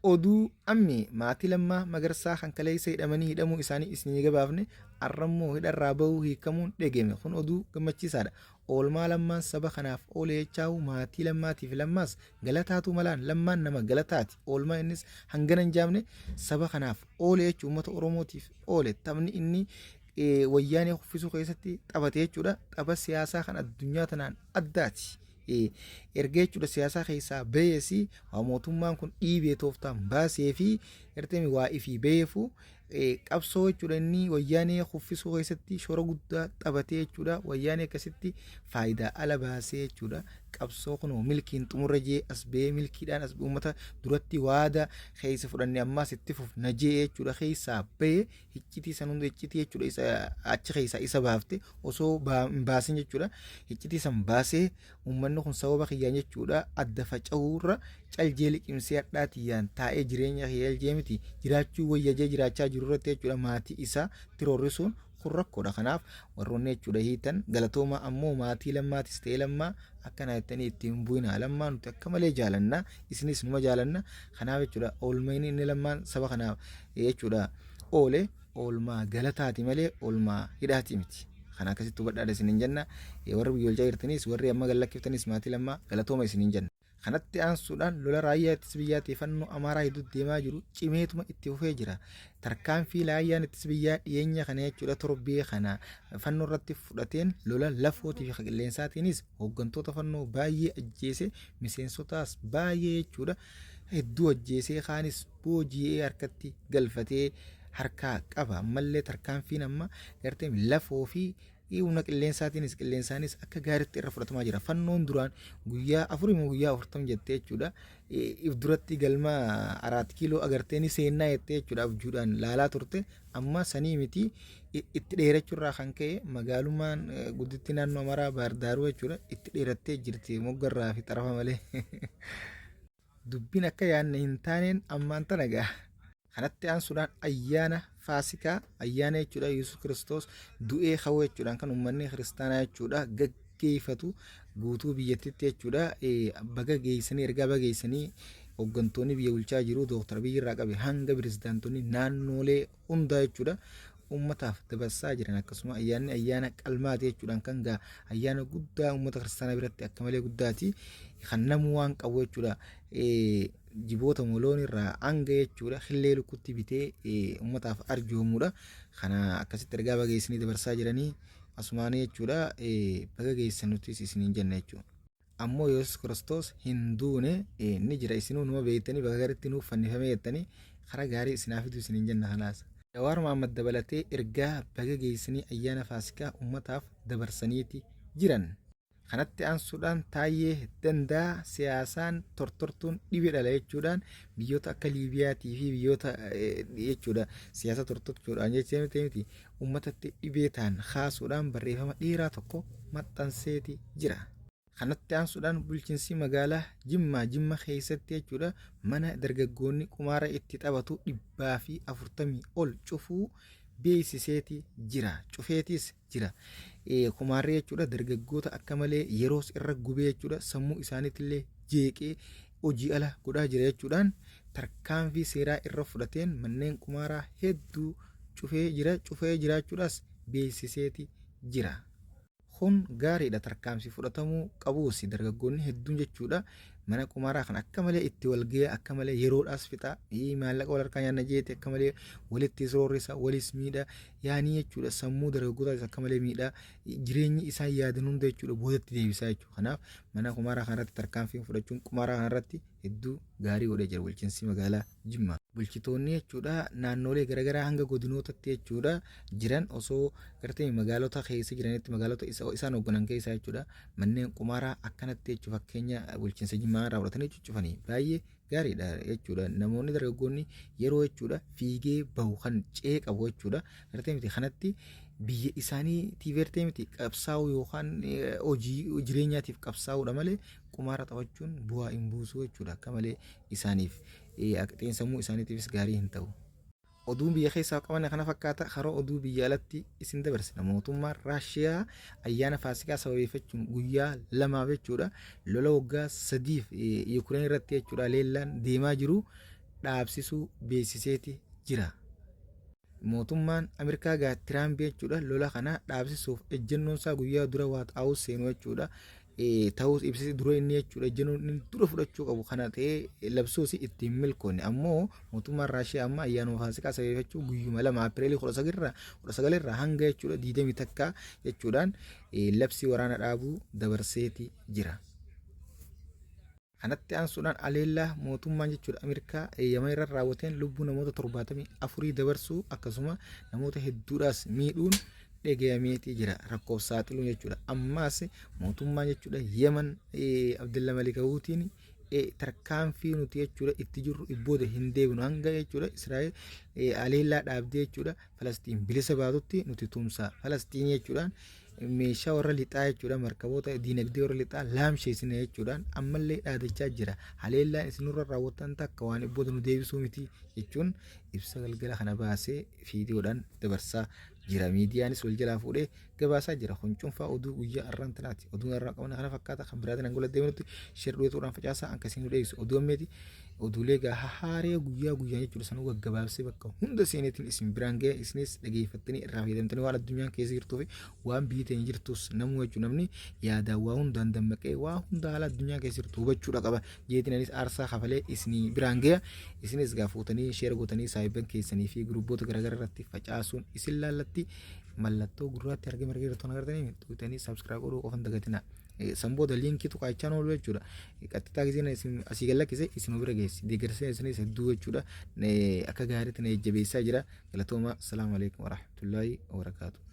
Oduu Ammee, Maatii Lammaa Magarsaa kan kaleessa hidhamanii hidhamuu isaanii isinii gabaafne arrammoo hidharraa bahuu hiikamuun dhegeme. Kun oduu gammachiisaadha. Oolmaa Lammaan saba kanaaf oole jechaahuu maatii Lammaatiif Lammaas galataatuu malaan Lammaan nama galataati. Oolmaa innis hangana hin jaamne saba kanaaf oole jechuu uummata Oromootiif oole. Taphni inni wayyaanee kuffisuu keessatti taphate jechuudha. Tapha siyaasaa kan addunyaa tanaan addaati. Erga jechuudha siyaasaa keessaa baheesi waa mootummaan kun dhiibee tooftaan baasee fi gartee waa ifii baheefu qabsoo jechuudha inni wayyaanee kuffisuu keessatti shoora guddaa taphatee jechuudha wayyaanee akkasitti faayidaa ala baasee jechuudha qabsoo kunoo milkiin xumurra jee as bahee milkiidhaan as uummata duratti waada keessa fudhanne ammaas itti fufna jee jechuudha keessaa bahee hiccitii san hunda hiccitii jechuudha isa achi keessaa isa baafte osoo hin baasin jechuudha hiccitii san baasee uummanni kun sababa kiyyaan jechuudha adda faca'uurra caljee liqimsee hadhaa tiyyaan taa'ee jireenya kiyya caljee miti jiraachuu wayya jee jiraachaa jiru irratti jechuudha maatii isaa tiroorrisuun kun rakkoodha. Kanaaf warroonni jechuudha hiitan galatooma ammoo maatii Lammaatis ta'ee Lammaa akkana jettanii itti hin bu'inaa. Lammaa nuti akka malee jaalanna isinis numa jaalanna. Kanaaf jechuudha oolmayni inni Lammaan saba kanaaf jechuudha oole oolmaa galataati malee oolmaa hidhaati miti. Kana akkasitti hubadhaadha isiniin jenna. Warri biyya olchaa jirtanis warri amma gad lakkiftanis maatii Lammaa galatooma isiniin jenna. Kanatti aansuudhaan lola raayyaa ittisa biyyaatii fannoo Amaaraa gidduutti deemaa jiru cimeetuma itti fufee jira. Tarkaanfii raayyaan ittisa biyyaa dhiyeenya kana jechuudha torbee kana fannoo irratti fudhateen lola lafootii fi qilleensaatiinis hooggantoota fannoo baay'ee ajjeese miseensotaas baay'ee jechuudha hedduu ajjeesee kaanis booji'ee harkatti galfatee harkaa qaba. Ammallee tarkaanfiin amma gartee lafoo fi humna qilleensaatiinis qilleensaanis akka gaariitti irra fudhatamaa jira. Fannoon duraan guyyaa afurii moo guyyaa 40 jettee jechuudha. If duratti galma araat kiiloo agartee ni seennaa jettee jechuudha abjuudhaan laalaa turte. Amma sanii miti itti dheerachuurraa kan ka'e magaalummaan gudditti naannoo Amaaraa Baardaaruu jechuudha itti dheerattee jirti moggarraa fi xarafa malee. Dubbiin akka yaadne hin taaneen ammaan tana ga'a. Kanatti aansuudhaan ayyaana Faasikaa ayyaana jechuudha Yesuus Kiristoos du'ee ka'uu jechuudhaan kan uummanni kiristaanaa jechuudha gaggeeffatu guutuu biyyattiitti jechuudha baga geessanii ergaa baga geessanii hooggantoonni biyya bulchaa jiru Dooktar Abiyyi irraa qabe hanga pirezidaantonni naannoolee hundaa jechuudha uummataaf dabarsaa jiran akkasuma ayyaanni ayyaana qalmaati jechuudhaan kan gaa ayyaana guddaa uummata kiristaanaa biratti akka malee guddaati kan namuu waan qabu jechuudha jiboota moloon irraa hanga jechuudha killee lukkutti bitee uummataaf arjoomuudha kana akkasitti ergaa bageessanii dabarsaa jiranii asumaanii jechuudha baga geessan nutis isiniin jenna jechuudha. Ammoo Yesuus Kiristoos hin duune ni jira isinuu numa beektanii bakka gaariitti nuuf fannifamee jettanii karaa gaarii isinaa fidu isiniin jenna kanaas. Jawaar Mahaammad dabalatee ergaa baga geessanii ayyaana Faasikaa ummataaf dabarsaniiti jiran. Kanatti aansuudhaan Taayyee Dandaa siyaasaan tortortuun dhibe dhala jechuudhaan biyyoota akka Liibiyaatii fi biyyoota jechuudha siyaasa tortortuudhaan jechee miti miti ummatatti dhibee ta'an kaasuudhaan barreeffama dheeraa tokko maxxanseeti jira. Kanatti aansuudhaan bulchiinsi magaalaa Jimmaa Jimma keessatti jechuudha mana dargaggoonni qumaara itti taphatu 140 ol cufuu beeksiseeti jira. Cufeetis jira. Kumaarri jechuudha dargaggoota akka malee yeroos irra gubee jechuudha sammuu isaaniitillee jeeqee hojii ala godhaa jira jechuudhaan tarkaanfii seeraa irra fudhateen manneen qumaaraa hedduu cufee jira cufee jiraachuudhaas beeksiseeti jira. Kun gaariidha tarkaanfii fudhatamuu qabuusi dargaggoonni hedduun jechuudha mana qumaaraa kan akka malee itti wal ga'ee akka malee yeroodhaas fixa maallaqa wal harkaa nyaanna jeeti akka malee walittis roorrisa walis miidha yaanii jechuudha sammuu dargaggootaas akka malee miidha jireenyi isaan yaadan hunda jechuudha boodatti deebisaa jechuudha kanaaf mana qumaaraa kanarratti tarkaanfiin fudhachuun qumaaraa kanarratti hedduu gaarii godhee jira bulchiinsi magaalaa Jimmaa. Bulchitoonni jechuudha naannoolee garaagaraa hanga godinootatti jechuudha jiran osoo gartee magaalota keessa jiranitti magaalota isaan hoogganan keessaa jechuudha manneen qumaaraa akkanatti jechuudha fakkeenya bulchiinsa Jimmaa irraa fudhatanii cuccufanii baay'ee gaariidha jechuudha namoonni dargaggoonni yeroo jechuudha fiigee bahu kan ce'ee qabu jechuudha gartee miti kanatti biyya isaanii tiivertee miti qabsaa'uu yookaan hojii jireenyaatiif qabsaa'uudha malee qumaara taphachuun bu'aa hin buusu jechuudha. Akka malee isaaniif xiinsammuu isaaniitiifis gaarii hin ta'u. Oduun biyya keessaa qabanne kana fakkaata karoo oduu biyya alatti isin dabarsina. Mootummaan Raashiyaa ayyaana Faasikaa sababeeffachuun guyyaa lamaaf jechuudha lola waggaa sadiif Yuukireen irratti jechuudha leellaan deemaa jiru dhaabsisuu beeksiseeti jira. Mootummaan Ameerikaa gaa Tiraamp jechuudha lola kana dhaabsisuuf ejjennoon isaa guyyaa dura Waayit Haawus seenu jechuudha. Ta'uus ibsise dura inni jechuudha ejjennoon inni dura fudhachuu qabu kana ta'ee labsuus ittiin milkoonne. Ammoo mootummaan Raashiyaa amma ayyaanuma Faasikaa sababeeffachuu guyyuma 2 Apireelii 19 irraa hanga jechuudha 21 jechuudhaan labsii waraana dhaabuu dabarseeti jira. Kanatti aansuudhaan aleellaa mootummaan jechuudha Ameerikaa Yaman irra raawwateen lubbuu namoota 74 dabarsuu akkasuma namoota hedduudhaas miidhuun dhegayameetii jira rakkoof saaxiluun jechuudha. Ammaas mootummaan jechuudha Yaman Abdullah Malik Huutiin tarkaanfii nuti jechuudha itti jirru ibbooda hin deebinu hanga jechuudha Israa'el aleellaa dhaabdee jechuudha Falastiin bilisa baatutti nuti tumsa Falastiin jechuudhaan meeshaa warra lixaa jechuudha markaboota diinagdee warra lixaa laamsheessina jechuudhaan ammallee dhaadachaa jira. Haleellaan isin nurra raawwattan takka waan booda nu deebisuu miti jechuun ibsa galgala kana baasee fiidiyoodhaan dabarsaa jira. Miidiyaanis wal jalaa fuudhee gabaasaa jira. Kun cuunfaa oduu guyyaa har'aan tanaati. Oduun har'aa qabna kana fakkaata. Kan biraatiin hanga walitti deebinutti share dhuutuudhaan facaasaa akka isin nu dheessu oduu ammeeti. Oduulee gaa hahaaree guyyaa guyyaan jechuudha sanuu gaggabaabsee bakka hunda seeneetiin isin biraan ga'e isinis dhageeffattanii irraa fayyadamtanii waan addunyaan keessa jirtuu fi waan biyyi teenya jirtus namuu jechuudha namni yaadaan waa hundaan dammaqee waa hunda haala addunyaan keessa jirtu hubachuudha qaba jeetiin anis aarsaa kafalee isinii biraan ga'e isinis gaa fuutanii sheera gootanii saahibban keessanii fi gurubboota garaagaraa irratti facaasuun isin laallatti mallattoo gurraatti argame argee jirtu agartanii tuutanii saabskiraayib godhuu qofan dagatinaa. San booda liinkii tuqaachaan oolu jechuudha. Qaxxitaa giseen isin asii gad lakkise isin bira geessi. Deeggarsa isinis hedduu jechuudha. Akka gaariitti na jajjabeessaa jira. Galatooma. Salaamu alaikum warahmatullaahi wabarakaatu.